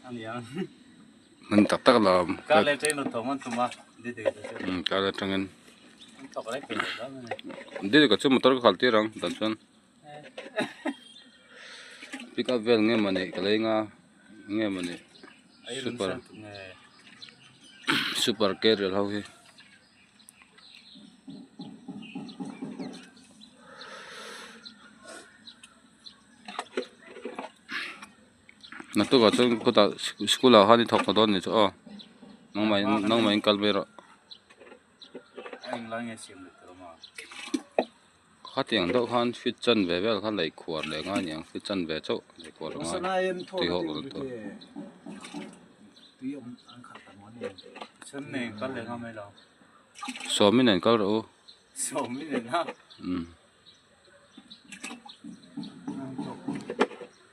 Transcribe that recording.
Hman tak tak lo awm. Kar atangin Didika chu motor ka khalh tir ang dan chuan pick up vel nge mawni ka lei nga nge mawni super super carrier ho hi. Naktukah chuan khutah school ah khan i thawk ta dawn ni chu aw nangmah in nangmah in kal mai rawh khatiang deuh khan fit chan ve vel kha lei khuar leh ngai aniang fit chan ve chauh lei khuar a ngai tui hawk lo tur. Sawmin an kal rawh u.